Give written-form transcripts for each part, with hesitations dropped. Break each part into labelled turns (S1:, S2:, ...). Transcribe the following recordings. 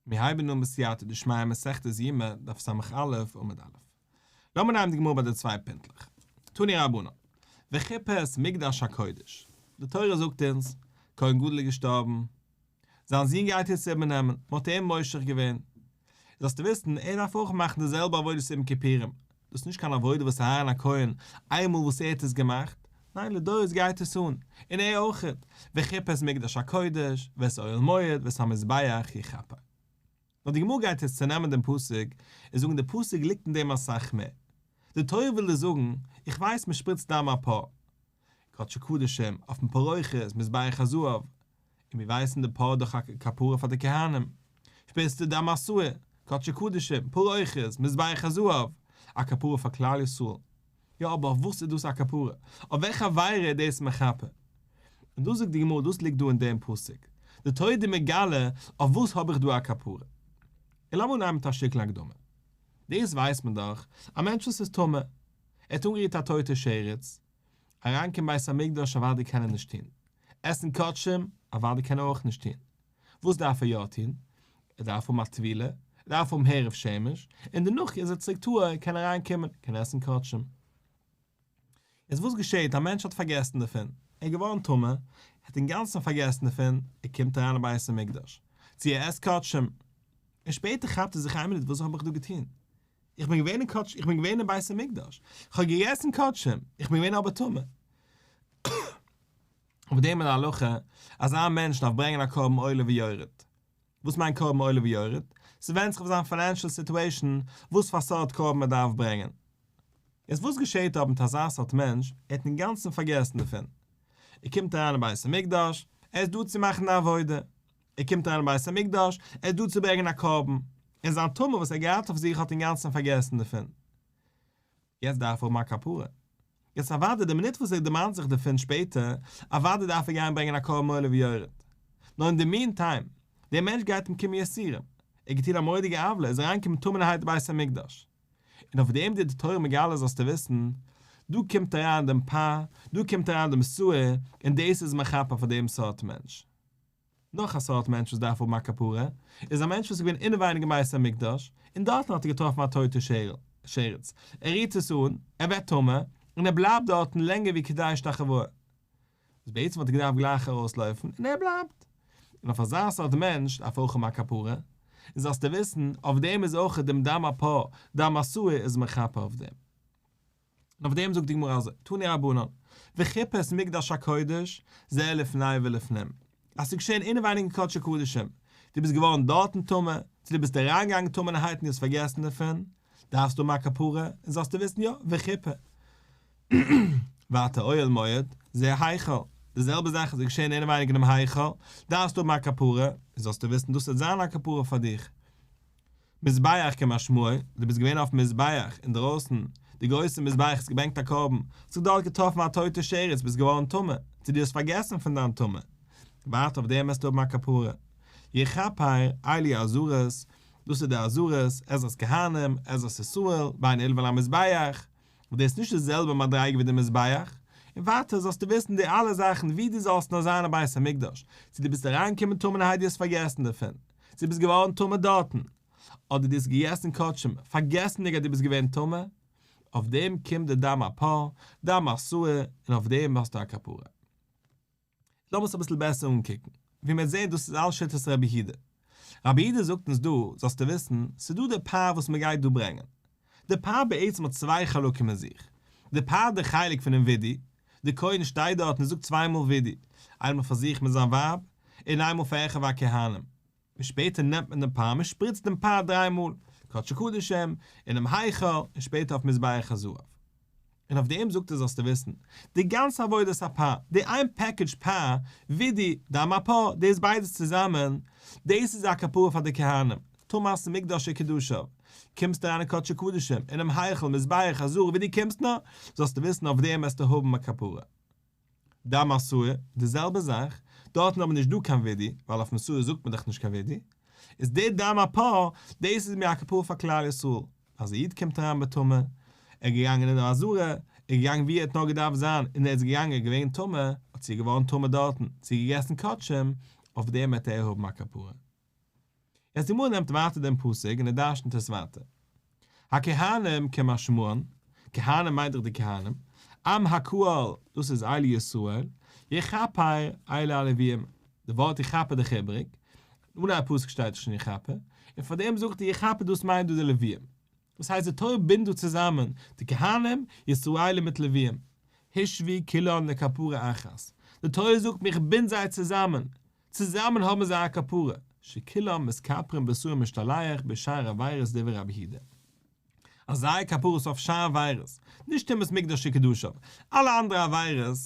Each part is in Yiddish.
S1: מיר הייבן אן בסייעתא דשמיא מסכת יומא, דף ס"א עמוד א'. לאמיר נעמען די גמרא ביי די צוויי פינטלעך. תנו רבנן, וכיפר את מקדש הקודש. די תורה זאגט אונז, כהן גדול איז געשטארבן, זיין זון גייט יעצט איבערנעמען, מען האט אים מושח געווען. זאלסטו וויסן, ער דארף אויך מאכן די זעלבע עבודת יום כיפורים. דאס איז נישט קיין עבודה וואס אהרן הכהן איינמאל וואס ער האט עס געמאכט, ניין לדורות גייט עס אן, און ער אויכעט, וכיפר את מקדש הקודש, ואת אוהל מועד, ואת המזבח יכפר. נאר די גמרא גייט יעצט צונעמען דעם פסוק און זאגן די פסוק ליגט אין דעם אסאך מער. די תורה וויל דיר זאגן, איך ווייס מען שפריצט דם הפר, קדשי קדשים, אויפן פרוכת, מזבח הזהב, און מיר ווייסן די פר דאך א כפרה פאר די כהנים, שפריצט די דם השעיר, קדשי קדשים, פרוכת, מזבח הזהב, א כפרה פאר כלל ישראל. יא אבער אויף וואס איז דאס א כפרה? אויף וועלכע עבירה איז דאס מכפר? און דאס זאגט די גמרא דאס ליגט דא אין דעם פסוק, די תורה איז דיר מגלה אויף וואס האב איך דא א כפרה. און לאמיר אנהייבן מיט א שטיקל הקדמה. דאס ווייסט מען דאך, א מענטש וואס איז טמא, ער האט אנגערירט א טויטע שרץ, אריינקומען בית המקדש אוודאי קען ער נישט טון, עסן קדשים אוודאי קען ער אויך נישט טון, וואס דארף ער יא טון? ער דארף האבן א טבילה, ער דארף האבן הערב שמש, און דערנאך איז ער צוריק טהור, קען אריין קומען, קען עסן קדשים. יעצט וואס געשעהט, א מענטש האט פארגעסן דערפון, ער איז געווארן טמא, ער האט אינגאנצן פארגעסן דערפון, ער קומט אריין אין בית המקדש, צו ער עסט קדשים, און שפעטער כאפט ער זיך איין מינוט וואס האב איך דא געטון? איך בין געווען אין קדש, איך בין געווען אין בית המקדש, איך האב געגעסן קדשים, איך בין געווען אבער טמא. אויף דעם איז די הלכה, אזא מענטש דארף ברענגען א קרבן עולה ויורד. וואס מיינט קרבן עולה ויורד? ס'ווענדט זיך אויף זיין financial situation וואס פאר סארט קרבן ער דארף ברענגען. יעצט וואס געשעהט אויב מיט אזא סארט מענטש, ער האט אינגאנצן פארגעסן דערפון. ער קומט אריין אין בית המקדש, ער איז דא צו מאכן די עבודה. ער קומט אריין אין בית המקדש, ער איז דא צו ברענגען א קרבן, און זיין טומאה וואס ער האט געהאט אויף זיך האט אינגאנצן פארגעסן דערפון. יעצט דארף ער האבן א כפרה. יעצט אוודאי די מינוט וואס ער דערמאנט זיך דערפון שפעטער, אוודאי דארף ער גיין ברענגען א קרבן עולה ויורד. נאר אין די mean time, דער מענטש גייט אים קומען יסורים, ער האט געטון א מורא'דיגע עוולה, ער איז אריינגעקומען טמא'נערהייט אין בית המקדש. און אויף דעם דיר די תורה מגלה זאלסטו וויסן, דא קומט אריין דעם פר, דא קומט אריין דעם שעיר, און דאס איז מכפר פאר דעם סארט מענטש. נאך א סארט מענטש וואס דארף האבן א כפרה, איז א מענטש וואס איז געווען אינעווייניג אין בית המקדש, און דארטן האט ער געטראפן א טויטע שרץ, ער רירט עס אן, ער ווערט טמא, און ער בלייבט דארטן לענגער ווי כדי השתחוואה. וואס בעצם וואלט ער געדארפט גלייך ארויסלויפן, און ער בלייבט. און אויף אזא סארט מענטש דארף אויך האבן א כפרה, און זאלסטו וויסן, אויף דעם איז אויך דעם דם הפר, דם השעיר איז מכפר אויף דעם. און אויף דעם זאגט די גמרא אזוי, תנו רבנן, וכיפר את מקדש הקודש, זה לפני ולפנים, אז ס'איז געשען אינעווייניג אין קדשי קדשים, דו ביסט געווארן דארטן טמא, צו דו ביסט אריינגעגאנגען טמא'נערהייט און דו האסט פארגעסן דערפון, דארפסטו האבן א כפרה, און זאלסטו וויסן יא, וכיפר. ווייטער אוהל מועד, זה היכל, די זעלבע זאך איז געשען אינעווייניג אינעם היכל, דארפסטו האבן א כפרה, און זאלסטו וויסן דאס וועט זיין א כפרה פאר דיך. מזבח כמשמעו, דו ביסט געווען אויפן מזבח אינדרויסן, די גרויסע מזבח האסט געברענגט א קרבן, האסט זיך דארט געטראפן א טויטע שרץ, ביסט געווארן טמא, צו דו האסט פארגעסן פון דיין טומאה, ווארט אויף דעם וועסטו האבן א כפרה. יכפר, אלו עזרות, דאס איז די עזרות, עזרת כהנים, עזרת ישראל, בין אילון למזבח, וואס דאס איז נישט די זעלבע מדריגה ווי די מזבח, און ווייטער זאלסטו וויסן די אלע זאכן ווי דו זאלסט נאר זיין אין בית המקדש, צו דו ביסט אריינגעקומען טמא'נערהייט דו האסט פארגעסן דערפון, צו ביסט געווארן טמא דארטן, אדער דו האסט געגעסן קדשים, פארגעסנדיג אז דו ביסט געווען טמא, אויף דעם קומט די דם הפר, דם השעיר, און אויף דעם האסטו א כפרה. לאמיר עס אביסל בעסער אנקוקן. ווי מ'וועט זען דאס איז אלס שיטת רבי יהודה. רבי יהודה זאגט אונז דא, זאלסטו וויסן, ס'איז דא די פר וואס מ'גייט דא ברענגען. די פר בעצם האט צוויי חלקים אין זיך. די פר די חלק פונעם וידוי, די כהן שטייט דארט און זאגט צוויי מאל וידוי, איינמאל פאר זיך מיט זיין ווייב, און איינמאל פאר אחיו הכהנים. און שפעטער נעמט מען דעם פר, מען שפריצט דעם פר דריי מאל, קדשי קדשים, אינעם היכל, און שפעטער אויף מזבח הזהב. און אויף דעם זאגט ער זאלסטו וויסן, די גאנצע עבודת הפר, די איין package פר, וידוי, דם הפר, דאס ביידעס צוזאמען, דאס איז א כפרה פאר די כהנים, טומאת מקדש וקדשיו, קומסט אריין אין קדשי קדשים, אינעם היכל, מזבח הזהב, ווי דו קומסט נאר, זאלסטו וויסן אויף דעם וועסטו האבן א כפרה. דם השעיר, די זעלבע זאך, דארטן אבער נישט דא קיין וידוי, ווייל אויפן שעיר זאגט מען דאך נישט קיין וידוי, איז די דם הפר, דאס איז מיר א כפרה פאר כלל ישראל, אז א איד קומט אריין בטומאה, ער איז געגאנגען אין די עזרה, ער איז געגאנגען ווי ער האט נאר געדארפט זיין, און ער איז געגאנגען געווען טמא, האט זי געווארן טמא דארטן, צו געגעסן קדשים, אויף דעם וועט ער האבן א כפרה. יעצט די גמרא נעמט ווייטער דעם פסוק און ער דרש'נט עס ווייטער. הכהנים כמשמען, כהנים מיינט דאך די כהנים, עם הקהל, דאס איז אלו ישראל, יכפר אלו הלוויים, די ווארט יכפר איז דאך איבריג, אין אנהייב פסוק שטייט דאך שוין יכפר, און פאר דעם זאגט ער יכפר דאס מיינט דא די לוויים. דאס הייסט די תורה בינדט דא צוזאמען די כהנים, ישראלים מיט לוויים. הושוו כולן לכפרה אחת. די תורה זאגט מיר איך בינד זיי צוזאמען, צוזאמען האבן זיי א כפרה, שכולם מתכפרים בשעיר המשתלח בשאר עבירות דברי רבי יהודה. אז זייער כפרה איז אויף שאר עבירות, נישט טומאת מקדש וקדשיו, אלע אנדערע עבירות,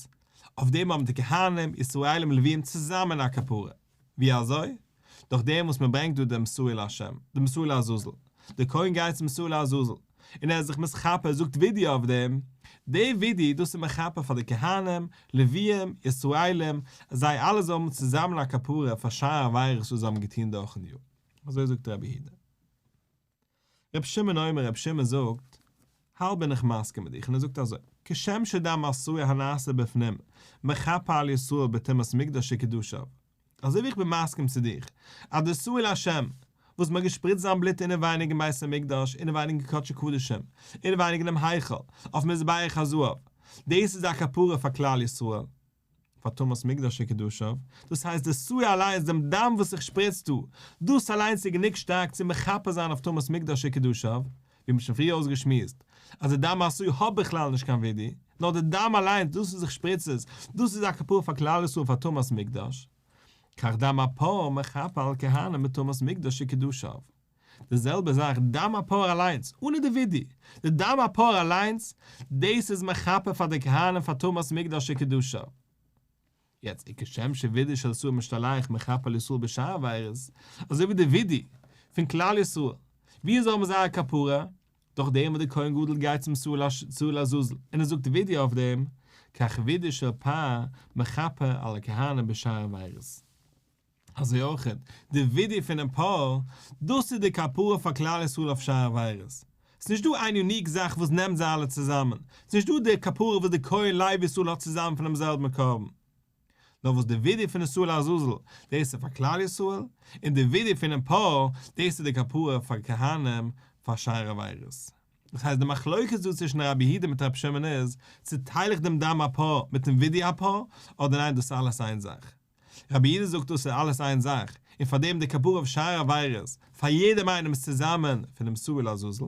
S1: אויף דעם האבן די כהנים, ישראלים און לוויים צוזאמען א כפרה. ווי אזוי? דורך דעם וואס מען ברענגט דא דעם שעיר להשם, דעם שעיר לעזאזל, דער כהן גייט צום שעיר לעזאזל, און ער איז זיך מתכפר, ער זאגט וידוי אויף דעם, די וידוי דאס איז מכפר פאר די כהנים, לוויים, ישראלים, זיי אלע זאלן האבן צוזאמען א כפרה פאר שאר עבירות וואס זיי האבן געטון דורכן יאר. אזוי זאגט רבי יהודה. רבי שמעון אומר רבי שמעון זאגט, האלב בין איך מסכים מיט דיך, און ער זאגט אזוי, כשם שדם השעיר הנעשה בפנים מכפר על ישראל בטומאת מקדש וקדשיו, אזוי ווי איך בין מסכים צו דיך, אז די שעיר להשם, וואס מען האט געשפריצט זיין בלוט אינעווייניג אין בית המקדש, אינעווייניג אין קדשי קדשים, אינעווייניג אינעם היכל, אויפן מזבח הזהב, דאס איז א כפרה פאר כלל ישראל, פאר טומאת מקדש וקדשיו, דאס הייסט די שעיר אליינס, דעם דם וואס איך שפריץ דא, דאס אליינס איז גענוג שטארק צו מכפר זיין אויף טומאת מקדש וקדשיו, ווי מ'האט שוין פריער אויסגעשמועסט, אז די דם השעיר האט בכלל נישט קיין וידוי, נאר די דם אליינס, דאס וואס איך שפריץ עס, דאס איז א כפרה פאר כלל ישראל פאר טומאת מקדש. כך דם הפר מכפר על כהנים בטומאת מקדש וקדשיו. די זעלבע זאך דם הפר אליינס, אנע די וידוי, די דם הפר אליינס, דאס איז מכפר פאר די כהנים פאר טומאת מקדש וקדשיו. יעצט וכשם שווידוי של שעיר המשתלח מכפר על ישראל בשאר עבירות, אזוי ווי די וידוי פון כלל ישראל, ווי אזוי האבן זיי א כפרה? דורך דעם וואס דער כהן גדול גייט צום שעיר לעזאזל און ער זאגט וידוי אויף דעם, כך וידוי של פר מכפר על הכהנים בשאר עבירות. אזוי אויך די וידוי פונעם פר, דאס איז די כפרה פאר כלל ישראל אויף שאר עבירות. ס'איז נישט דא איין unique זאך וואס נעמט זיי אלע צוזאמען, ס'איז נישט דא די כפרה וואס די כהן לוי ישראל האט צוזאמען פונעם זעלבן קרבן. נאר וואס די וידוי פונעם שעיר לעזאזל, דאס איז פאר כלל ישראל, און די וידוי פונעם פר, דאס איז די כפרה פאר כהנים פאר שאר עבירות. דאס הייסט די מחלוקת דא צווישן רבי יהודה מיט רבי שמעון איז, צו טייל איך דעם דם הפר מיטן וידוי הפר, אדער ניין דאס איז אלעס איין זאך. רבי יהודה זאגט דאס איז אלעס איין זאך, און פאר דעם די כפרה אויף שאר עבירות, פאר יעדעם איינעם איז צוזאמען פונעם שעיר לעזאזל.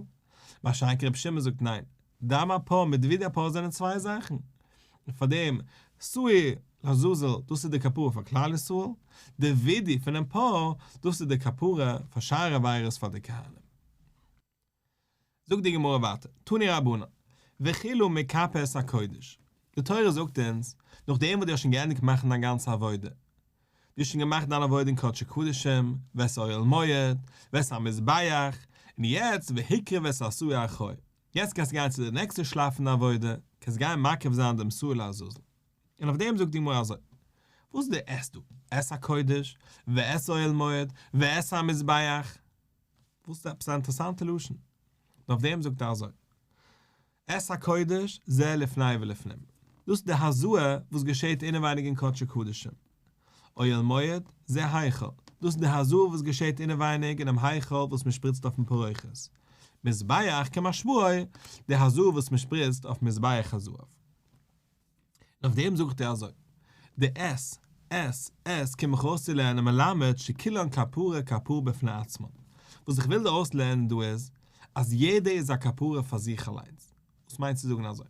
S1: מה שאין כן רבי שמעון זאגט ניין, דם הפר מיט וידוי הפר זענען צוויי זאכן, און פאר דעם שעיר לעזאזל דאס איז די כפרה פאר כלל ישראל, די וידוי פונעם פר דאס איז די כפרה פאר שאר עבירות פאר די כהנים. זאגט די גמרא ווייטער, תנו רבנן, וכלה מכפר את הקודש, די תורה זאגט אונז, נאכדעם וואס דו האסט שוין געענדיגט מאכן דיין גאנצע עבודה, דו האסט שוין געמאכט דיין עבודה אין קדשי קדשים, ואת אוהל מועד, ואת המזבח, און יעצט והקריב את השעיר החי, יעצט קענסטו גיין צו די נעקסטע שלב פון די עבודה, קענסט גיין מקריב זיין דעם שעיר לעזאזל. און אויף דעם זאגט די גמרא אזוי, וואס איז די את דא? את הקודש, ואת אוהל מועד, ואת המזבח? וואס איז עפעס א אינטערעסאנטע לשון? און אויף דעם זאגט ער אזוי, את הקודש זה לפני ולפנים, דאס איז די הזאה וואס געשעט אינעווייניג אין קדשי קדשים, אוהל מועד זה היכל, דאס איז די הזאה וואס געשעט אינעווייניג אינעם היכל וואס מען שפריצט אויפן פרוכת, מזבח כמשמעו, די הזאה וואס מען שפריצט אויף מזבח הזהב. און אויף דעם זאגט ער אזוי, די את, את, את קום איך אויסצולערנען מלמד שכולן כפרה כפרה בפני עצמן, וואס איך וויל דיר אויסלערנען דא איז, אז יעדער איז א כפרה פאר זיך אליינס. וואס מיינט צו זאגן אזוי?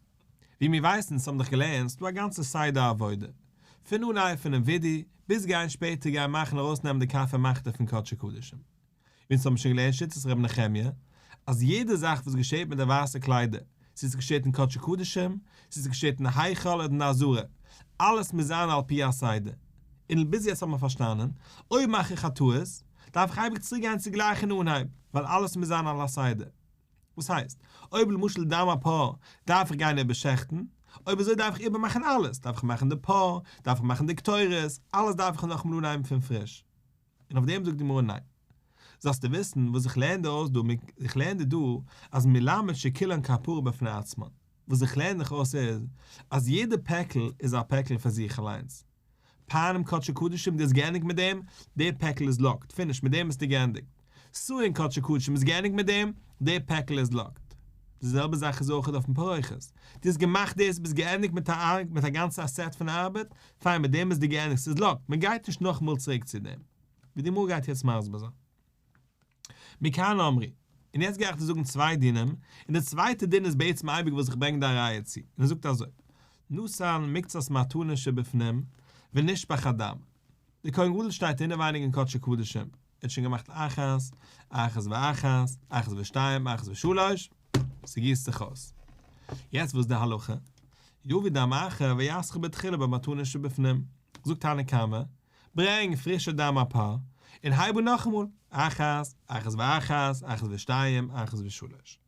S1: ווי מיר ווייסן, אונז האבן דאך געלערנט, ס'דא א גאנצע סדר העבודה, פון אנהייב פונעם וידוי, ביז גיין שפעטער גיין מאכן ארויסנעמען די כף ומחתה פון קדשי קדשים. אונז האבן שוין געלערנט שיטת ר' נחמיה, אז יעדע זאך וואס געשעט מיט די ווייסע קליידער, צו עס געשעט אין קדשי קדשים, צו עס געשעט אין היכל אדער אין די עזרה, אלעס מוז זיין על פי הסדר. און ביז יעצט האט מען פארשטאנען, אויב מאך איך א טעות, דארף איך אייביג צוריק גיין צו גלייך אין אנהייב, ווייל אלעס מוז זיין על הסדר. וואס הייסט, אויב למשל דם הפר דארף איך גיין איבער שעכטן, אויב אזוי דארף איך איבער מאכן אלעס, דארף איך מאכן די פר, דארף איך מאכן די קטורת, אלעס דארף איך נאכאמאל אנהייבן פון פריש. און אויף דעם זאגט די גמרא ניין. זאלסטו וויסן וואס איך לערן דיר אויס דא, איך לערן דיר דא אז מלמד שכולן כפרה בפני עצמן, וואס איך לערן דיך אויס איז, אז יעדע פעקל איז א פעקל פאר זיך אליינס. פר אינעם קדשי קדשים דו האסט געענדיגט מיט דעם, די פעקל איז locked, finish, מיט דעם ביסטו געענדיגט. שעיר אין קדשי קדשים איז געענדיגט מיט דעם, די פעקל איז לאקד. די זעלבע זאך איז אויכעט אויפן פרוכת. דו האסט געמאכט דאס, ביסט געענדיגט מיט א מיט א גאנצע סעט פון ארבעט, פיין מיט דעם איז דו געענדיגט, ס'איז לאקד, מען גייט נישט נאכאמאל צוריק צו דעם. ווי די גמרא גייט יעצט מסביר זיין. מכאן אמרו, און יעצט גיי איך דיר זאגן צוויי דינים, און די צווייטע דין איז בעצם אייביג וואס איך ברענג די ראיה צו, און ער זאגט אזוי, נתן מקצת מתנות שבפנים ונשפך הדם, דער כהן גדול שטייט אינעווייניג אין קדשי קדשים, ער האט שוין געמאכט אחת, אחת ואחת, אחת ושתיים, אחת ושלש, ס'גיסט זיך אויס. יעצט וואס איז די הלכה? יביא דם אחר ויתחיל בתחילה במתנות שבפנים, זאגט תנא קמא, ברענג פרישע דם הפר, און הייב אן נאכאמאל, אחת, אחת ואחת, אחת ושתיים, אחת ושלש.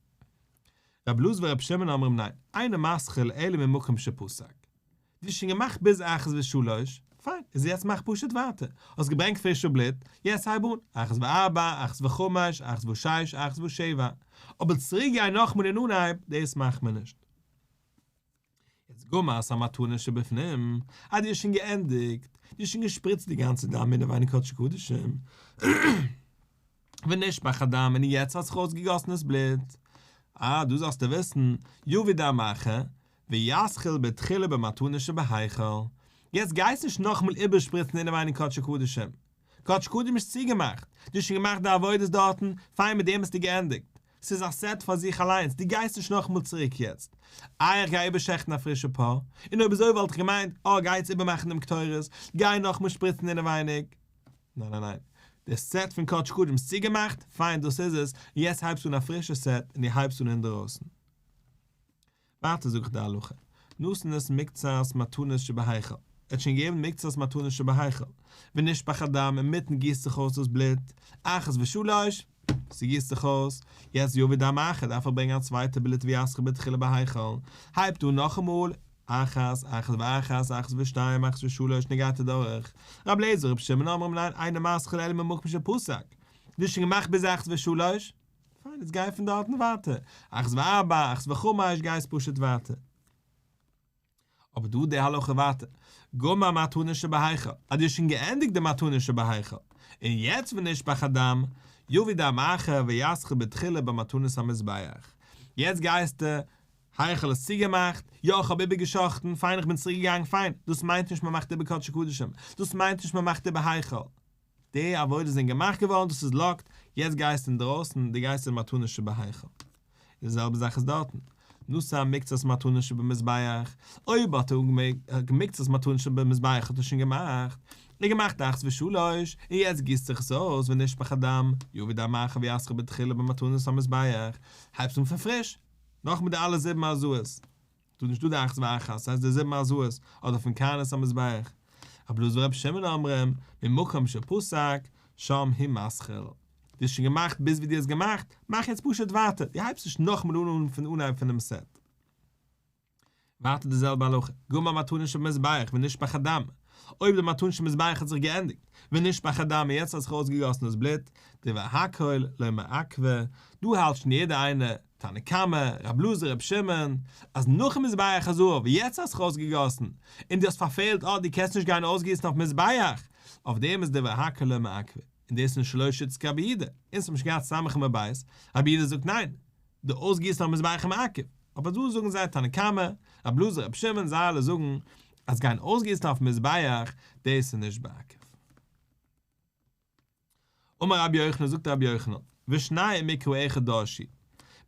S1: רבי אלעזר ורבי שמעון אומרים ניין, אינו מתחיל אלא ממקום שפסק. דו האסט שוין געמאכט ביז אחת ושלש, פיין, איז יעצט מאך פשוט ווייטער. האסט געברענגט פרישע בלוט, יעצט הייב אן, אחת וארבע, אחת וחמש, אחת ושש, אחת ושבע. אבער צוריק גיין נאכאמאל אין אנהייב, דאס מאכט מען נישט. יעצט גמר את המתנות שבפנים, אז דו האסט שוין געענדיגט, דו האסט שוין געשפריצט די גאנצע דם אינעווייניג קדשי קדשים, ונשפך הדם און יעצט האט זיך אויסגעגאסן דאס בלוט, אה, דא זאלסטו וויסן, יביא דם אחר, ויתחיל בתחילה במתנות שבהיכל, יעצט גייסט נישט נאכאמאל איבערשפריצן אינעווייניג קדשי קדשים, קדשי קדשים איז צוגעמאכט, דו האסט שוין געמאכט די עבודות דארטן, פיין מיט דעם האסטו געענדיגט, ס'איז א סעט פאר זיך אליינס, דו גייסט נישט נאכאמאל צוריק יעצט, איי איך גיי איבערשעכטן א פרישע פר, און אויב אזוי וואלט איך געמיינט, אה גיי יעצט איבערמאכן דעם קטורת, גיי נאכאמאל שפריצן אינעווייניג, ניין ניין ניין, די סעט פון קדשי קדשים איז צוגעמאכט, פיין דאס איז עס, יעצט הייבסטו אן א פרישע סעט און דו הייבסט אן אינדערויסן. ווייטער זאג איך די הלכה, נתן את מקצת מתנות שבהיכל, ער האט שוין געגעבן מקצת מתנות שבהיכל, ונשפך הדם אינמיטן גיסט זיך אויס דאס בלוט, אחת ושלש, ס'גיסט זיך אויס, יעצט יביא דם אחר דארף ער ברענגען א צווייטע בלוט ויתחיל בתחילה בהיכל, הייבט אן נאכאמאל, אחת, אחת ואחת, אחת ושתיים, אחת ושלש, און גייט אדורך, רבי אליעזר ורבי שמעון אומרים ניין אינו מתחיל אלא ממקום שפסק, דו האסט שוין געמאכט ביז אחת ושלש, פיין, יעצט גיי פון דארטן ווייטער, אחת וארבע, אחת וחמש, גייסט פשוט ווייטער. אבער דא די הלכה ווייטער, גמר מתנות שבהיכל, אז דו האסט שוין געענדיגט די מתנות שבהיכל, און יעצט ונשפך הדם, יביא דם אחר ויתחיל בתחילה במתנות המזבח. יעצט גייסטו, היכל איז צוגעמאכט, יא איך האב איבערגעשאכטן, פיין איך בין צוריק געגאנגען, פיין, דאס מיינט נישט מען מאכט איבער קדשי קדשים, דאס מיינט נישט מען מאכט איבער היכל. די עבודות זענען געמאכט געווארן, דאס איז לאקד, יעצט גייסטו אינדרויסן, דו גייסט אין מתנות שבהיכל. די זעלבע זאך איז דארטן, נתן מקצת מתנות שבמזבח, אויב האט ער מקצת מתנות שבמזבח האט ער שוין געמאכט, ער האט געמאכט אחת ושלש, און יעצט גיסט זיך עס אויס ונשפך הדם, יביא דם אחר ויתחיל בתחילה במתנות המזבח, הייבסט אן פון פריש, נאכאמאל די אלע זיבן הזאות. דא נישטא די אחת ואחת, ס'הייסט די זיבן הזאות, אדער פון קרנות המזבח. רבי אלעזר ורבי שמעון אומרים, ממקום שפסק, שם הוא מתחיל. דו האסט שוין געמאכט ביז ווי דו האסט געמאכט, מאך יעצט פשוט ווייטער, דו הייבסט נישט נאכאמאל אן פון אנהייב פונעם סעט. ווייטער די זעלבע הלכה, גמר מתנות שבמזבח ונשפך הדם, אויב די מתנות שבמזבח האט זיך געענדיגט, ונשפך הדם און יעצט האט זיך אויסגעגאסן דאס בלוט, דברי הכל לא מעכבא, דא האלט שוין יעדער איינער, תנא קמא, רב אלעזר רב שמעון, אז נאכן מזבח הזהב, יעצט האסט זיך אויסגעגאסן, און דו האסט פארפעלט אה דו קענסט נישט גיין אויסגיסן אויף מזבח, אויף דעם איז דברי הכל לא מעכבא, און דאס איז שלא שיטת כרבי יהודה, אונז האבן שוין געהאט סמך עמוד בית, רבי יהודה זאגט ניין, די אויסגיסן אויף מזבח איז מעכב, אבער דא זאגן זיי תנא קמא, רב אלעזר רב שמעון זיי אלע זאגן אז גיין אויסגיסן אויף מזבח דאס איז נישט מעכב. אמר רבי יוחנן זאגט רבי יוחנן, ושניים מקרא אחד דרשו,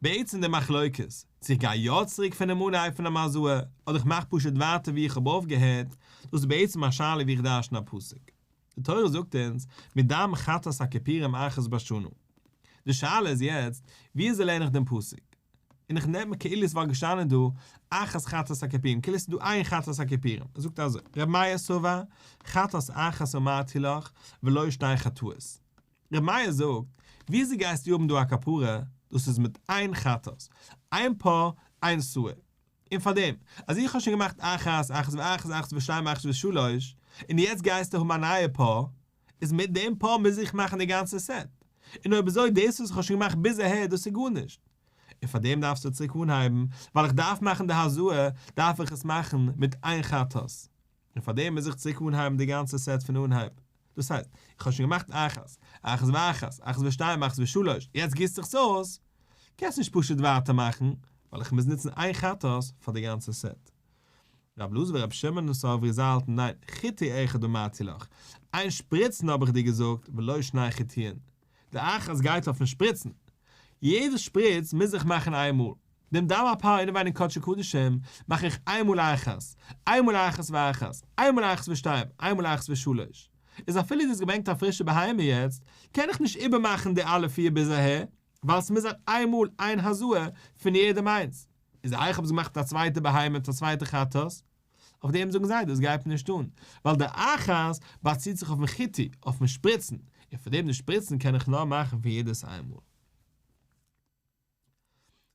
S1: בעצם די מחלוקת, צו איך גיי יא צוריק פונעם אנהייב פונעם הזאה, אדער איך מאך פשוט ווייטער ווי איך האב אויפגעהערט, דאס איז בעצם א שאלה ווי איך דרשן א פסוק. די תורה זאגט אונז, מדם חטאת הכפורים אחת בשנה. די שאלה איז יעצט, ווי אזוי לערן איך דעם פסוק? און איך נעם כאילו עס וואלט געשטאנען דא אחת חטאת הכפורים, כאילו עס איז דא איין חטאת הכפורים, ער זאגט אזוי, ר' מאיר סבר, חטאת אחת אמרתי לך, ולא שתי חטאות. ר' מאיר זאגט, וויאזוי גייסטו האבן דא א כפרה, דאס איז מיט איין חטאת, איין פר, איין שעיר. און פארדעם, אז איך האב שוין געמאכט אחת, אחת ואחת, אחת ושתיים, אחת ושלוש, און יעצט גייסטו האבן א נייע פר, איז מיט דעם פר מוז איך מאכן די גאנצע סעט. און אויב אזוי דאס וואס איך האב שוין געמאכט ביז אהער דאס איז גארנישט. און פאר דעם דארפסטו צוריק אנהייבן, ווייל איך דארף מאכן די הזאה, דארף איך עס מאכן מיט איין חטאת. און פאר דעם מוז איך צוריק אנהייבן די גאנצע סעט פון אנהייב. דאס הייסט, איך האב שוין געמאכט אחת, אחת ואחת, אחת ושתיים, אחת ושלוש, יעצט גיסט זיך עס אויס, קענסט נישט פשוט ווייטער מאכן, ווייל איך מוז נוצן איין חטאת פאר די גאנצע סעט. רב אלעזר ורב שמעון סברי זיי האלטן ניין, חיטוי אחד אמרתי לך, איין שפריצן האב איך דיר געזאגט ולא שני חיטויין. די אחת גייט אויפן שפריצן. יעדע שפריץ מוז איך מאכן איין מאל. דעם דם הפר אינעווייניג אין קדשי קדשים מאך איך איין מאל אחת, איין מאל אחת ואחת, איין מאל אחת ושתיים, איין מאל אחת ושלש. איז אפילו דו האסט געברענגט א פרישע בהמה יעצט, קען איך נישט איבערמאכן די אלע פיר ביז אהער, ווייל ס'מוז זיין איין מאל איין הזאה פון יעדעם איינס. איז איך האב עס געמאכט מיט א צווייטע בהמה מיט א צווייטע חטאת, אויף דעם זאגן זיי דאס גייט מיר נישט אן, ווייל די אחת באציט זיך אויפן חיטוי, אויפן שפריצן, און פאר דעם די שפריצן קען איך נאר מאכן פון יעדעס איינמאל.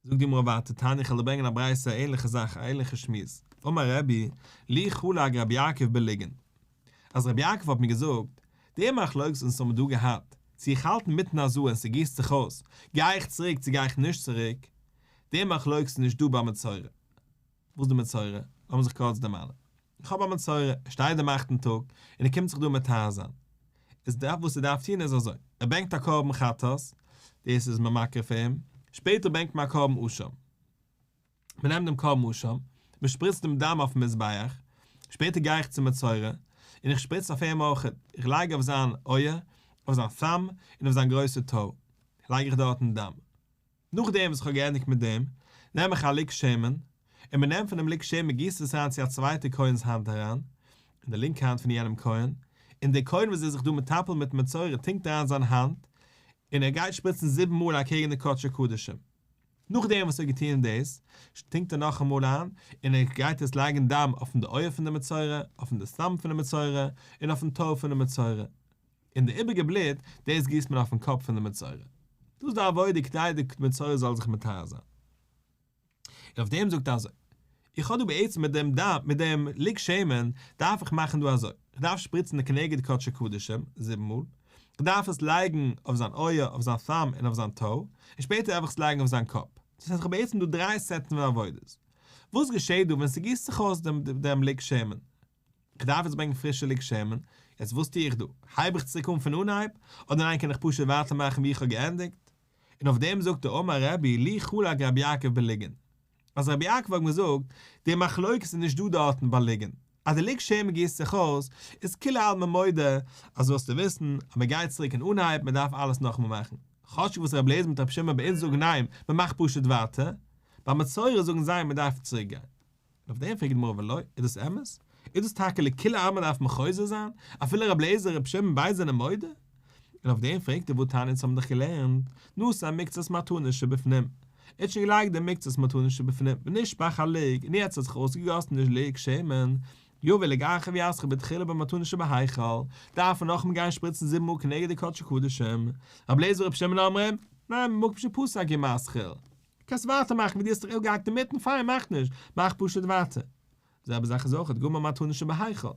S1: זאגט די גמרא ווייטער תניא איך וועל דיר ברענגען א ברייתא א ענליכע זאך א ענליכע שמועס, אמר רבי, לי חלק רבי יעקב בלוגין, אז רבי יעקב האט מיר געזאגט, די מחלוקת וואס אונז האבן דא געהאט, צו איך האלט אינמיטן הזאה און ס'גיסט זיך אויס, גיי איך צוריק צו גיי איך נישט צוריק, די מחלוקת איז נישט דא ביי מצורע. וואס איז די מצורע? לאמיר זיך קורץ דערמאנען. איך האב א מצורע, ער שטייט דעם אכטן טאג, און ער קומט זיך דא מטהר זיין. איז דארף וואס ער דארף טון איז אזוי, ער ברענגט א קרבן חטאת, דאס איז מען מקריב פאר אים, שפעטער ברענגט מען א קרבן אשם. מען נעמט דעם קרבן אשם, מען שפריצט דעם דם אויפן מזבח, שפעטער גיי איך צום מצורע, און איך שפריץ אויף אים אויך, איך לייג אויף זיין אויער, אויף זיין thumb, און אויף זיין גרויסע toe, לייג איך דארטן דם. נאכדעם וואס איך האב געענדיגט מיט דעם, נעם איך א לוג שמן, און מען נעמט פון דעם לוג שמן גיסט עס אריין צו א צווייטע כהן'ס האנט אריין, אין די לינקע האנט פון יענעם כהן, און דער כהן וואס איז זיך דא מטפל מיטן מצורע טונקט אריין זיין האנט, און ער גייט שפריצן זיבן מאל אקעגן די קדשי קדשים. נאכדעם וואס ער האט געטון דאס, טונקט ער נאכאמאל איין, און ער גייט עס לייגן דם אויפן די אויער פון די מצורע, אויפן די thumb פון די מצורע, און אויפן toe פון די מצורע. און די איבריגע בלוט, דאס גיסט מען אויפן קאפ פון די מצורע. דאס איז די עבודה כדי די מצורע זאל זיך מטהר זיין. און אויף דעם זאגט ער אזוי, איך האב דא בעצם מיט דעם דם, מיט דעם לוג שמן, דארף איך מאכן דא אזוי, איך דארף שפריצן כנגד קדשי קדשים, זיבן מאל, איך דארף עס לייגן אויף זיין אויער, אויף זיין thumb און אויף זיין toe, און שפעטער דארף איך עס לייגן אויף זיין קאפ. דאס הייסט איך האב בעצם דא דריי סעטן פון עבודות. וואס געשעט דא ווען ס'גיסט זיך אויס דעם לוג שמן? איך דארף יעצט ברענגען פרישע לוג שמן, יעצט וואס טו איך דא? הייב איך צוריק אן פון אנהייב, אדער ניין קען איך פשוט ווייטער מאכן ווי איך האב געענדיגט? און אויף דעם זאגט ער אמר רבי לי חלק רבי יעקב בלוגין, אז רבי יעקב האט געזאגט, די מחלוקת איז נישט דא דארטן ביי לוגין, אז די לוג שמן גיסט זיך אויס, איז כולי עלמא מודה, אז זאלסטו וויסן, אז מען גייט צוריק אין אנהייב, מען דארף אלעס נאכאמאל מאכן. כאטשיג וואס רבי אליעזר מיט רבי שמעון ביי אונז זאגן ניין, מען מאכט פשוט ווייטער, ביי מצורע זאגן זיי מען דארף צוריק גיין. און אויף דעם פרעגט די גמרא ולא, איז דאס אמת? איז דאס טאקע לכולי עלמא דארף מען חוזר זיין, אפילו רבי אליעזר און רבי שמעון ביידע זענען מודה? און אויף דעם פרעגט ער והתניא אונז האבן דאך געלערנט, נתן מקצת מתנות שבפנים, ער האט שוין געלייגט די מקצת מתנות שבפנים, ונשפך הלוג, און יעצט האט זיך אויסגעגאסן די לוג שמן, יביא לוג אחר ויתחיל בתחילה במתנות שבהיכל, דארף ער נאכאמאל גיין שפריצן זיבן מאל כנגד די קדשי קדשים, רבי אליעזר ורבי שמעון אומרים, ניין במקום שפסק הוא מתחיל. קענסט ווייטער מאכן ווי דו האסט דיך אפגעהאקט אינמיטן, פיין מאך נישט, מאך פשוט ווייטער. די זעלבע זאך איז אויך גמר מתנות שבהיכל.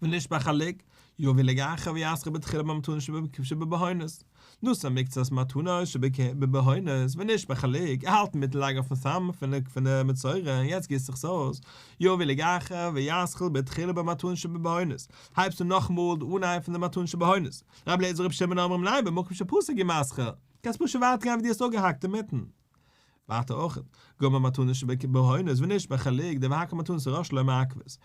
S1: ונשפך הלוג, יביא לוג אחר ויתחיל בתחילה במתנות שבבהונות. נתן מקצת מתנות שבבהונות, ונשפך הלוג, ער האלט אינמיטן לייגן אויפן thumb פון די מצורע און יעצט גיסט זיך עס אויס, יביא לוג אחר ויתחיל בתחילה במתנות שבבהונות. הייבסט אן נאכאמאל די אנהייב פון די מתנות שבבהונות. רבי אליעזר ורבי שמעון אומרים ניין במקום שפסק הוא מתחיל. קענסט פשוט ווייטער גיין ווי דו האסט אפגעהאקט אינמיטן. ווייטער אויך, גמר מתנות שבבהונות ונשפך הלוג דהכל מתנות הראש לא מעכבות.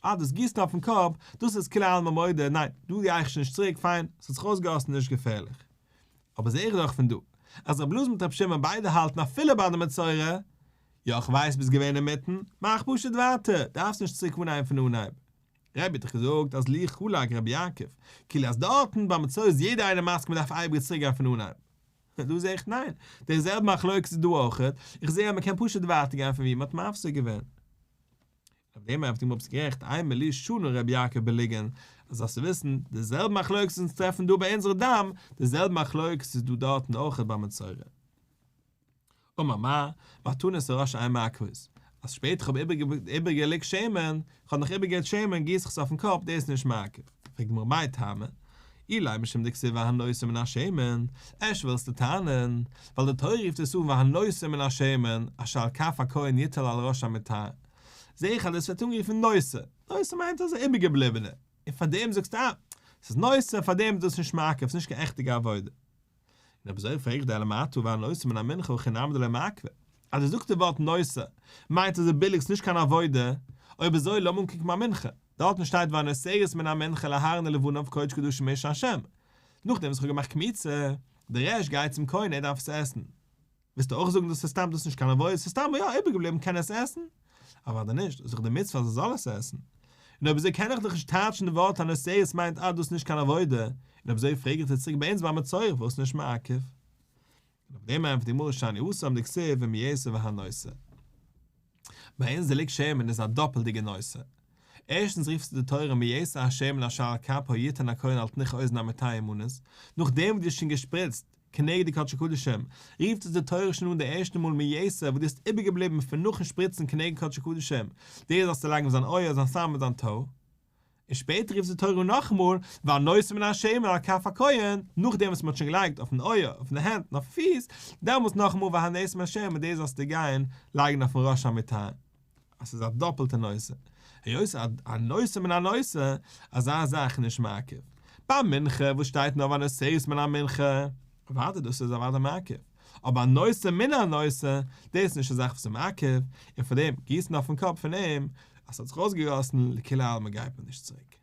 S1: אה דאס גיסן אויפן קאפ, דאס איז כולי עלמא מודה, ניין, דא גיי איך שוין נישט צוריק, פיין, ס'האט זיך אויסגעגאסן נישט געפערליך. אבער זעה איך דאך פון דא, אז רב אלעזר מיט רב שמעון ביידע האלטן אפילו ביי די מצורע, יא איך ווייס ביסט געווען אינמיטן, מאך פשוט ווייטער, דארפסט נישט צוריק אנהייבן פון אנהייב. רבי האט דאך געזאגט אז לי חלק רבי יעקב, כאילו אז דארטן ביי מצורע איז יעדער איינער מסכים מ'דארף אייביג צוריק גיין פון אנהייב. דא זעה איך ניין, די זעלבע מחלוקת איז דא אויכעט, איך זעה אז מ'קען פשוט ווייטער גיין פון ווי מ'האט מפסיק געווען. אויף דעם ענטפערט די גמרא ביסט גערעכט, אימא לי שנה רבי יעקב בלוגין, אז זאלסטו וויסן, די זעלבע מחלוקת וואס אונז טרעפן דא ביי אונזערע דם, די זעלבע מחלוקת איז דא דארטן אויכעט ביי מצורע. אמר מר, מתנות הראש אין מעכבות, אז שפעטער איך האב איבערגעלייגט שמן, איך האב נאך איבערגעלייגט שמן גיס איך עס אויפן קאפ דאס איז נישט מעכב. פרעגט די גמרא מאי טעמא? אילימא משום דכתיב והנותר מן השמן, אפשר ווילסטו טענה'ן, ווייל די תורה רופט עס אן והנותר מן השמן, אשר על כף הכהן יטול על ראש המטהר, זעה איך אז דאס ווערט אנגערופן נותר, נותר מיינט אז איבערגעבליבענע, און פאר דעם זאגסטו אה, ס'איז נותר, פארדעם איז דאס נישט מעכב, ס'איז נישט קיין עכטיגע עבודה. און אויב אזוי פרעג איך דיר אלא מעתה והנותר מן המנחה הכי נמי דלא מעכבא, אז דו זאגסט די ווארט נותר מיינט אזוי ביליג ס'נישט קיין עבודה, אויב אזוי לאמיר אנקוקן ביי מנחה, דארטן שטייט והנותרת מן המנחה לאהרן ולבניו קודש קדשים אש השם, נאכדעם וואס איך האב געמאכט קמיצה, די רעשט גייט צום כהן ער דארף עס עסן. וועסטו אויך זאגן דאס איז סתם דאס איז נישט קיין עבודה ס'איז סתם יא איבערגעבליבן קען ער עס עסן? אוודאי נישט, דאס איז דאך די מצוה אז ער זאל עס עסן. און אויב אזוי קען איך דאך נישט טייטשן די ווארט הנותרת מיינט אז דאס איז נישט קיין עבודה, און אויב אזוי פרעג איך דיר צוריק ביי אונז ביי מצורע פארוואס נישט מעכב? און אויף דעם ענטפערט די גמרא שאני התם דכתיב ומיתר והנותר. ביי אונז די לוג שמן איז א דאפעלדיגע נותר. ערשטנס רופט עס די תורה מיתר השמן אשר על כפו יתן הכהן על תנוך אוזן המטה הימנית, נאכדעם וואס דו האסט שוין געשפריצט כנגד די קדשי קדשים, רופט עס די תורה שוין אן די ערשטע מאל מיתר וואס דו האסט איבערגעבליבן פון נאכן שפריצן כנגד קדשי קדשים, דאס זאלסטו לייגן אויף זיין אויער, זיין סאמעט, זיין טוי. און שפעטער רופט די תורה אן נאכאמאל, והנותר מן השמן על כף הכהן, נאכדעם וואס מען האט שוין געלייגט אויפן אויער, אויפן די הענט און אויפן פיס, דעמאלטס נאכאמאל והנותר מן השמן, דאס זאלסטו גיין לייגן אויפן ראש המיטה. אז ס'איז א דאפלטע נותר. היות א נותר מן הנותר, אזא זאך איז נישט מעכב. ביי מנחה וואס שטייט נאר והנותרת מן המנחה, אוודאי דאס איז אוודאי מעכב. אבער א נותר מן הנותר, דאס איז נישט א זאך וואס איז מעכב, און פאר דעם גיסן אויפן קאפ פון אים, אז ס'האט זיך אויסגעגאסן, לכולי עלמא גייט מען נישט צוריק.